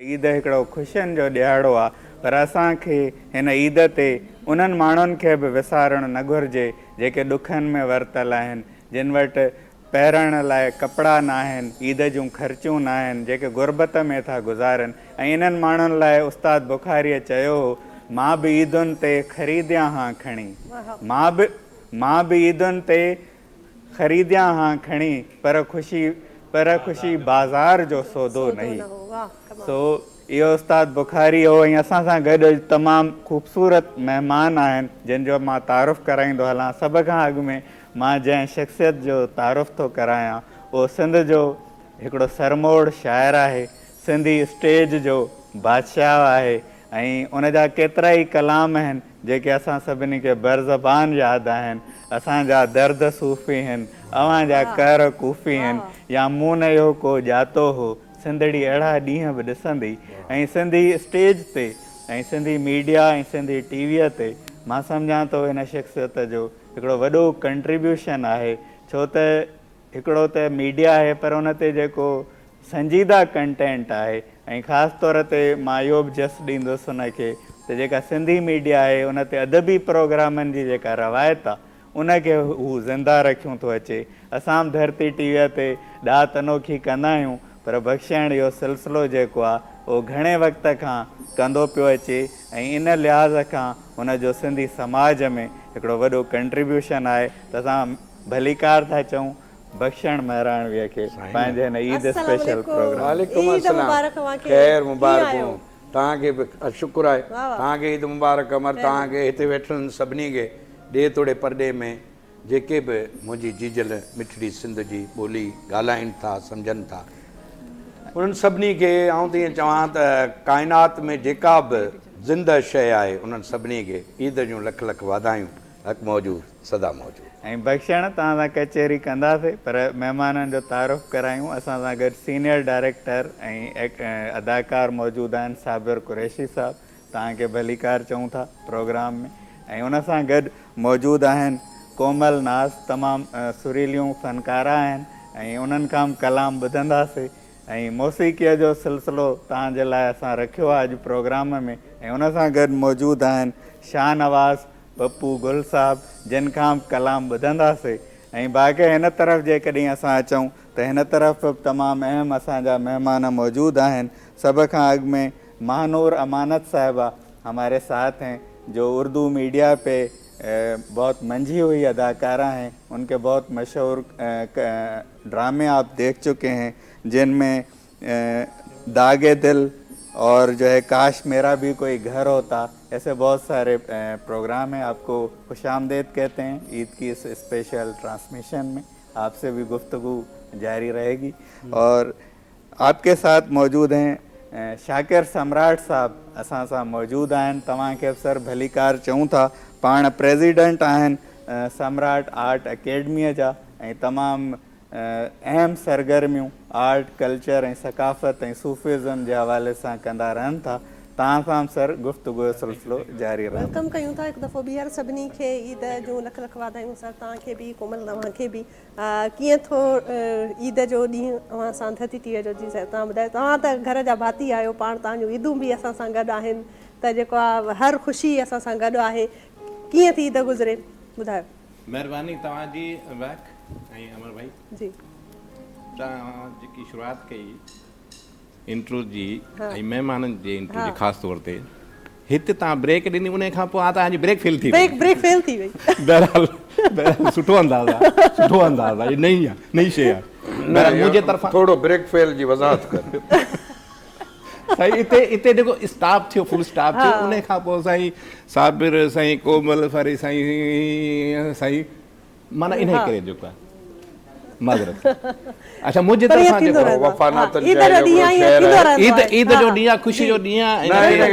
عيد هڪڙو خوشين جو ڏهاڙو آ پر اسان کي هن عيد تي انهن ماڻهن کي به وسارڻ نه گهرجي جيڪي ڏکن ۾ ورتل آهن، جن وٽ پهرڻ لاء ڪپڙا ناهن، عيد جون خرچيون ناهن، جيڪي غربت ۾ ٿا گذارن ۽ انهن ماڻهن لاء استاد بخاريء چيو هو، مان به عيدن تي خريديان هان کڻي، مان به مان به عيدن تي خريديان هان کڻي پر خوشي پر خوشي بازار جو سودو نهي. سو اهو استاد بخاري هو ۽ اسان سان گڏ اڄ تمام خوبصورت مهمان آهن جن جو مان تعارف ڪرائيندو هلان. سڀ کان اڳ ۾ مان جنهن شخصيت جو تعارف ٿو ڪرايان اهو سنڌ جو هڪڙو سرموڙ شاعر آهي، سنڌي اسٽيج جو بادشاهه آهي ۽ ان جا ڪيترائي ڪلام آهن جيڪي اسان سڀني کي برزبان ياد آهن، اسان جا درد صوفي هن، اوهان جا قهر ڪوفي هن يا مون نه اهو ڪو ڄاتو هو، سنڌڙي اهڙا ڏينهن به ڏسندي ۽ سنڌي اسٽيج تي ۽ Sindhi media ۽ Sindhi T V تي مان سمجهان ٿو هن شخصيت جو هڪڙو وڏو ڪنٽريبيوشن آهي ڇو ته هڪڙو ته ميڊيا آهي پر ان تي جيڪو سنجيده ڪنٽينٽ آهي ۽ خاص طور تي مان اهو به جس ڏيندس ان کي ته جيڪا سنڌي ميڊيا آهي ان تي ادبي پروگرامن جي جيڪا روايت آهي ان کي هو زنده رکيون ٿو اچي. اسان به ڌرتي ٽي ويء تي ڏات انوکي ڪندا آهيون پر بخشڻ اهو سلسلو جيڪو آهي اهو گهڻي وقت کان ڪندو پيو اچي ۽ ان لحاظ کان هن جو سنڌي سماج ۾ هڪڙو وڏو ڪنٽريبيوشن آهي ته اسان ڀليڪار ٿا چئون بخشڻ مهراڻويء کي پنهنجي هن عيد اسپيشل پروگرام. وعليڪم السلام خير مبارڪون توهان کي به شڪر آهي توهان کي عيد مبارڪ امر توهان کي هتي ويٺلن سڀني کي ڏيهه توڙي پرڏيهه ۾ جيڪي به منهنجي جيجل مٺڙي سنڌ جي ٻولي ڳالهائين ٿا سمجهن ٿا انهن سڀني کي آئون ته ائين چوان ته ڪائنات ۾ جيڪا به زنده شيء آهي انهن سڀني کي عيد جون لک لک واڌايون حق موجود سدا موجود. ۽ بخشڻ توهان سان ڪچهري ڪنداسي پر مهمانن جو تعارف ڪرايون اسان سان گڏ سينيئر ڊائريڪٽر ۽ اداڪار موجود آهن صابر قريشي صاحب توهان کي ڀليڪار چئون ٿا پروگرام ۾ ۽ ان سان گڏ موجود آهن ڪومل ناز تمام سريليون فنڪاره آهن ۽ انهن کان به ڪلام ٻڌنداسي ۽ موسيقيء جو سلسلو توهان جي لاء اسان رکيو آهي اڄ پروگرام ۾ ۽ ان سان گڏ موجود آهن شاهنواز پپو گل صاحب جن کان به ڪلام ٻڌنداسي ۽ باقي هن طرف جيڪڏهن اسان اچون ته هن طرف به تمام اهم اسان جا مهمان موجود آهن سڀ کان اڳ ۾ ماهنور امانت صاحبه هماري ساٿ هين جو اردو ميڊيا پي بهت منجهي هئي اداڪاره هين ان ڪي بهت مشهور ڊرامي آپ ديک چڪي هين جن ۾ داغ دل اور جو هي ڪاش ميرا ڀي ڪوئي گهر هوتا ايسي بهت ساري پروگرام هين آپ ڪو خوش آمديد ڪهتي هين عيد ڪي اس اسپيشل ٽرانسميشن ۾ آپ سي ڀي گفتگو جاري رهي گي اور آپ ڪي ساٿ موجود هين شاڪر سمراٽ صاحب اسان سان موجود آهن توهان کي به سر ڀليڪار چئون ٿا پاڻ پريزيڊنٽ آهن سمراٽ آرٽ اڪيڊميء جا ۽ تمام اهم سرگرميون آرٽ، ڪلچر ۽ ثقافت ۽ صوفيزم جي حوالي سان ڪندا رهن ٿا. توهان سان به سر گفتگو جو سلسلو جاري رهندو. Welcome ڪيون ٿا هڪ دفعو ٻيهر سڀني کي عيد جون لک لک واڌايون سر توهان کي به ڪومل توهان کي به ڪيئن ٿو عيد جو ڏينهن اوهان سان ڌرتي ٽي وي جو جي سر توهان ٻڌايو توهان ته گهر جا ڀاتي آهيو پاڻ توهان جون عيدون به اسان سان گڏ آهن ته جيڪو آهي هر خوشي اسان سان گڏ آهي ڪيئن ٿي عيد گذري ٻڌايو. مهرباني توهان جي ويڪ ۽ امر ڀائي. جي. توهان جيڪي شروعات ڪئي انٽرو جي ۽ مهمانن جي انٽرو جي خاص طور تي هت توهان بريڪ ڏني انهي کان پوء توهان جي بريڪ فيل ٿي وئي. بريڪ فيل ٿي وئي. بهرحال بهرحال سٺو انداز آ سٺو انداز آ هي نئين آ نئين شي آ بهرحال منهنجي طرفان ٿورو بريڪ فيل جي وضاحت ڪر. سائين اتي اتي جيڪو اسٽاپ ٿيو فل اسٽاپ ٿيو انهي کان پوء سائين صابر سائين ڪومل ساري سائين سائين معنيٰ انهي ڪري جيڪو آهي معذرت اڇا منهنجي طرفان جيڪو وفا ناتل شاهه جو هڪڙو شعر آهي عيد عيد جو ڏينهن آهي خوشي جو ڏينهن آهي.